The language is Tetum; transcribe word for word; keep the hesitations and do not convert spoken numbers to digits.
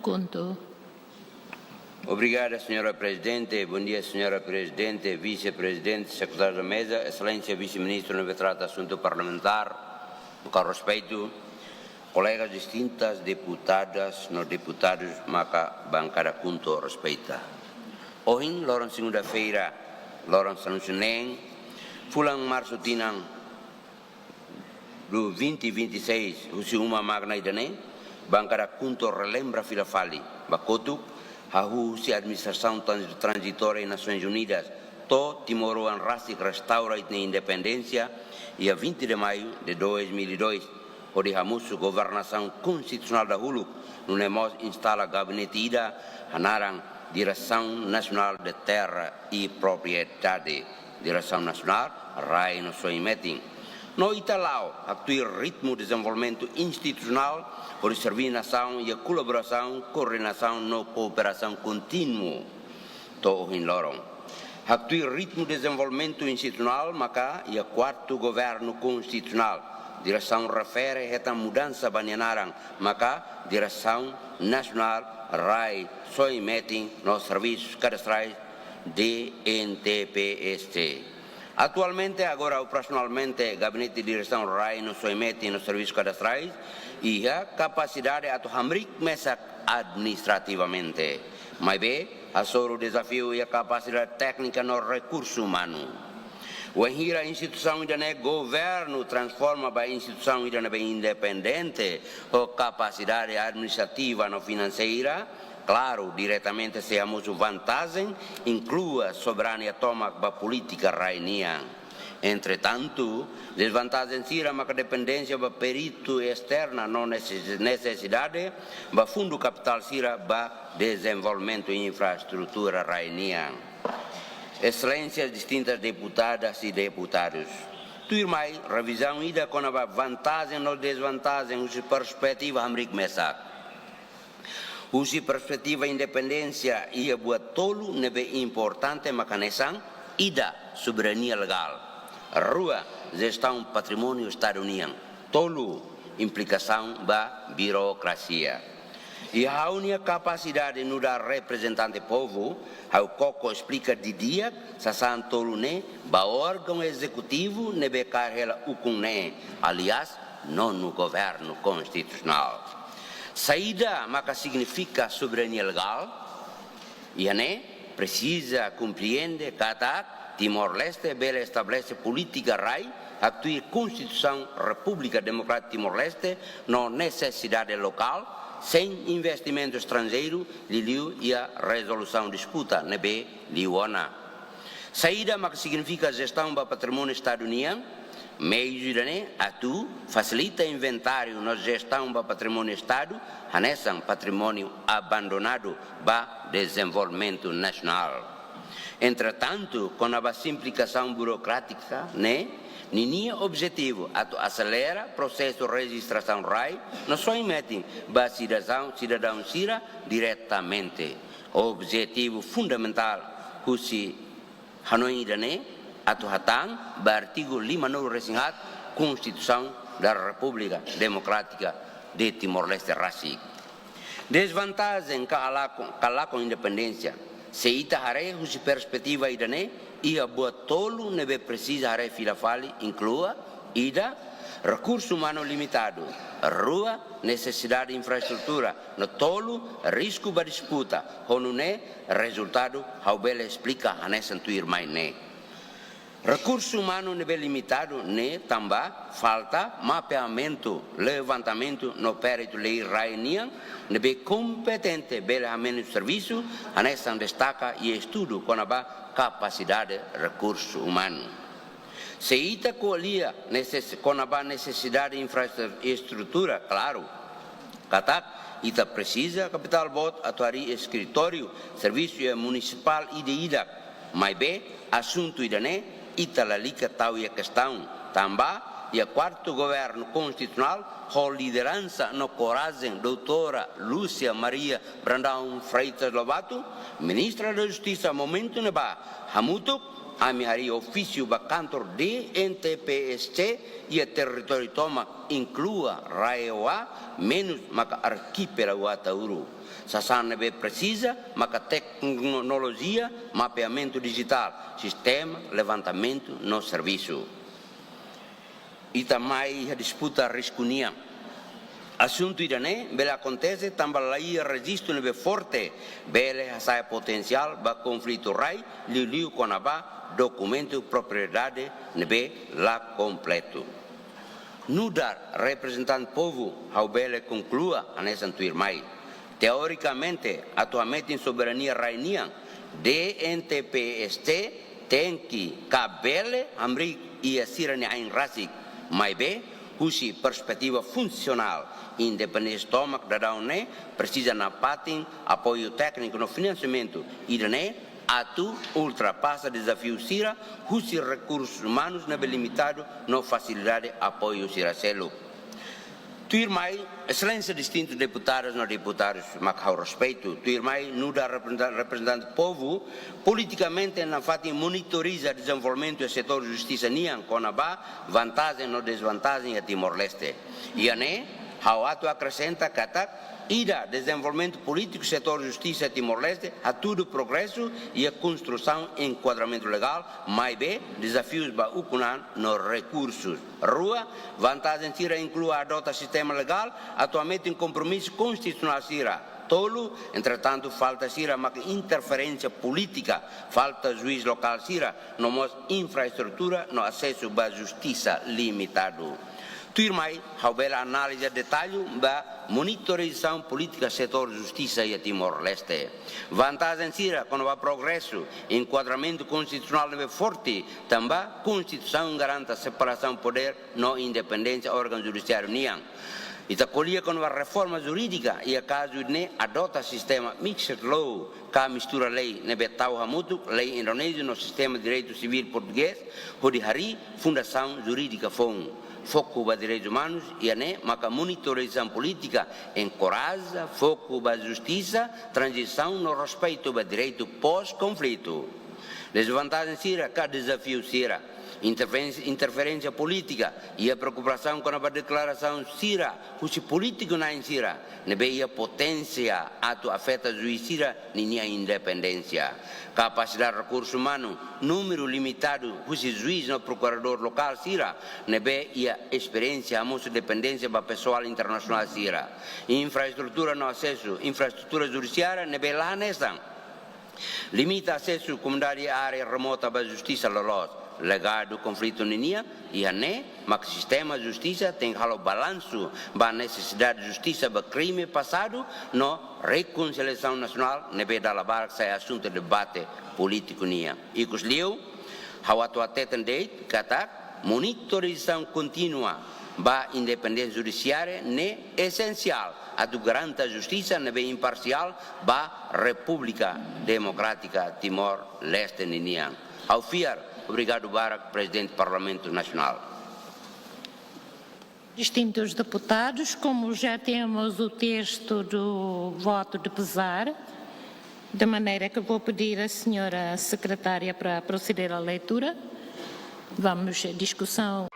Kontu. Obrigada, Señora Prezidente. Bondia, Señora Prezidente, Vise-Prezidente, Sekretáriu da Meza, Exelénsia Vise-Ministru ne'ebé trata asuntu parlamentár, ho respeitu, kolegas distintas deputadas no deputadus maka bankada KHUNTO respeita. Ohin, loron segunda-feira, loron sanulu-resin-neen, fulan Marsu tinan vinte vinte e seis, husi uma magna ida-ne'e, bankada KHUNTO relembra fila fali ba kotuk hahú husi administrasaun trans-, tranzitória Nasoins Unidas to'o timoroan rasik restaura ita-nia independénsia iha vinte de maio de dois mil e dois, hodi hamosu governasaun konstitusionál dahuluk, nune'e mós instala gabinete ida hanaran Direção Nacional de Terra e Propriedade, Diresaun Nasionál Rai no Soin Metin. No ita la'o haktuir ritmu dezenvolvimentu institusionál hodi serví nasaun iha kolaborasaun, koordenasaun no kooperasaun kontínua to'o ohin loron. Haktuir ritmu dezenvolvimentu institusionál maka iha kuartu governu konstitusionál, diresaun refere hetan mudansa ba nia naran, maka Diresaun Nasionál Rai, Soin Metin no Servisus Kadastrais, D N T P S T. Atualmente, agora operasionalmente, Gabinete Diresaun Rai no Soin Metin no Servisus Kadastrais iha kapasidade atu hamriik mesak administrativamente. Maibé, hasoru dezafiu iha kapasidade téknika no rekursu umanu. Wainhira instituisaun ida-ne'e governu transforma ba instituisaun ida ne'ebé independente ho kapasidade administrativa no finanseira, klaru, diretamente sei hamosu vantajen, inklui soberania tomak ba polítika rai nian. Entretantu, dezvantajen sira maka dependénsia ba peritu esterna no neses-, nesesidade ba fundu kapitál sira ba dezenvolvimentu infraestrutura rai nian. Exelénsias distintas deputadas e deputadus. Tuirmai, revizaun ida kona-ba vantajen no dezvantajen husi perspetiva hamriik mesak. Husi perspetiva independénsia iha buat tolu ne'ebé importante maka hanesan: ida, soberania legál; rua, jestaun patrimóniu Estadu nian; tolu, implikasaun ba birokrasia. Iha ha'u-nia kapasidade nu'udar reprezentante povu, ha'u koko esplika didi'ak sasán tolu ne'e ba órgaun ezekutivu ne'ebé kaer hela ukun ne'e, aliás, nonu governu konstitusionál. Saida maka signifika soberania legál? Iha ne'e presiza komprende katak Timor-Leste bele estabelese polítika rai haktuir Konstituisaun Repúblika Demokrátika Timor-Leste no nesesidade lokál, sein investimentu estranjeiru, liuliu iha rezolusaun disputa ne'ebé liu ona. Saida maka signifika jestaun ba patrimóniu Estadu nian? Meius ida-ne'e atu fasilita inventáriu no jestaun ba patrimóniu Estadu, hanesan patrimóniu abandonadu ba dezenvolvimentu nasionál. Entretantu, kona-ba simplifikasaun burokrátika ne'e, ninia objetivu atu aselera prosesu rejistrasaun rai no soin metin ba sidadaun, sidadaun sira diretamente. Objetivu fundamentál husi hanoin ida-ne'e atu hatán ba artigu limanulu-resin-haat Konstituisaun da Repúblika Demokrátika de Timor-Leste rasik. Dezvantajen ka lakon, ka lakon independénsia. Se ita haree husi perspetiva ida-ne'e, iha buat tolu ne'ebé presiza haree fila fali, inklui: ida, rekursu umanu limitadu; rua, nesesidade infraestrutura; no tolu, risku ba disputa. Ho nune'e rezultadu ha'u bele esplika hanesan tuirmai ne'e. Rekursu umanu ne'ebé limitadu ne'e tanba falta mapeamentu, levantamentu no peritu lei rai nian ne'ebé kompetente bele hamenus servisu, hanesan destaka iha estudu kona-ba kapasidade rekursu umanu. Se ita ko'alia neses-, kona-ba nesesidade infraestrutura, klaru katak ita presiza kapitál boot atu harii eskritóriu servisu iha munisipál ida-idak. Maibé, asuntu ida-ne'e ita lalika tau iha kestaun, tanba iha kuartu governu konstitusionál, ho lideransa no korajen Doutora Lúcia Maria Brandão Freitas Lobato, Ministra da Justisa momentu ne'ebá, hamutuk Ami harii ofísiu ba kantor D N T P S T iha territóriu tomak, inklui RAEOA, menus maka arkipelagu Ataúru. Sasán ne'ebé presiza maka teknolojia, mapeamentu dijitál, sistema levantamentu no servisu. Ita mai iha disputa risku nian. Asuntu ida-ne'e bele akontese tanba laiha rejistu ne'ebé forte, bele hasa'e potensiál ba konflitu rai, liuliu kona-ba dokumentu propriedade ne'ebé la kompletu. Nu'udar reprezentante povu, ha'u bele konklui hanesan tuirmai. Teorikamente, atu hametin soberania rai nian, D N T P S T tenke ka bele hamriik iha sira-nia ain rasik. Maibé, husi perspetiva funsionál, independénsia tomak daudaun ne'e presiza nafatin apoiu tékniku no finansiamentu, ida-ne'e atu ultrapasa dezafiu sira husi rekursus umanus ne'ebé limitadu no fasilidade apoiu sira seluk. Tuirmai, Exelénsia distintu deputadas no deputadus mak ha'u respeitu, tuirmai nu'udar reprezenta-, reprezentante povu, politikamente nafatin monitoriza dezenvolvimentu iha setór justisa nian kona-ba vantajen no dezvantajen iha Timor-Leste. Iha ne'e, ha'u atu akresenta katak, ida, dezenvolvimentu polítiku setór justisa Timor-Leste hatudu progresu iha konstrusaun enkuadramentu legál, maibé dezafius ba ukun-an no rekursus. Rua, vantajen sira inklui adota sistema legál atu hametin kompromisu konstitusionál sira. Tolu, entretantu, falta sira maka interferénsia polítika, falta juís lokál sira, no mós infraestrutura no asesu ba justisa limitadu. Tuirmai, ha'u bele analiza detallu ba monitorizasaun polítika setór justisa iha Timor-Leste. Vantajen sira kona-ba progresu, enkuadramentu konstitusionál ne'ebé forte, tanba Konstituisaun garante separasaun podér no independénsia órgaun judisiáriu nian. Ita ko'alia kona-ba reforma jurídika, iha kazu ne'e adota sistema mixed law, ka mistura lei, ne'ebé tau hamutuk lei Indonézia no sistema direitu sivíl portugés, hodi harii fundasaun jurídika foun. Foku ba direitus umanus, iha ne'e maka monitorizasaun polítika enkoraja foku ba justisa, tranzisaun no respeitu ba direitu pós-konflitu. Dezvantajen sira ka dezafiu sira. Interferénsia, interferénsia polítika, iha preokupasaun kona-ba deklarasaun sira husi polítiku na'in sira ne'ebé iha poténsia atu afeta juís sira ninia independénsia. Kapasidade rekursu umanu, númeru limitadu husi juís no prokuradór lokál sira ne'ebé iha esperiénsia hamosu dependénsia ba pesoál internasionál sira. Infraestrutura no asesu infraestrutura judisiária ne'ebé la hanesan. Limita asesu komunidade área remota ba justisa loloos. Legadu konflitu ninian, iha ne'e maka sistema justisa tenke halo balansu ba nesesidade justisa ba krime pasadu no rekonsiliasaun nasionál ne'ebé dala barak sai asuntu debate polítiku nian. Ikusliu, ha'u atu hateten de'it katak monitorizasaun kontínua ba independénsia judisiária ne'e esensiál atu garante justisa ne'ebé imparsiál ba Repúblika Demokrátika Timor-Leste ninian. Ha'u fiar, obrigadu barak, Prezidente Parlamentu Nasionál. Distintos deputados, como já temos o texto do voto de pesar, de maneira que vou pedir à senhora secretária para proceder à leitura. Vamos à discussão.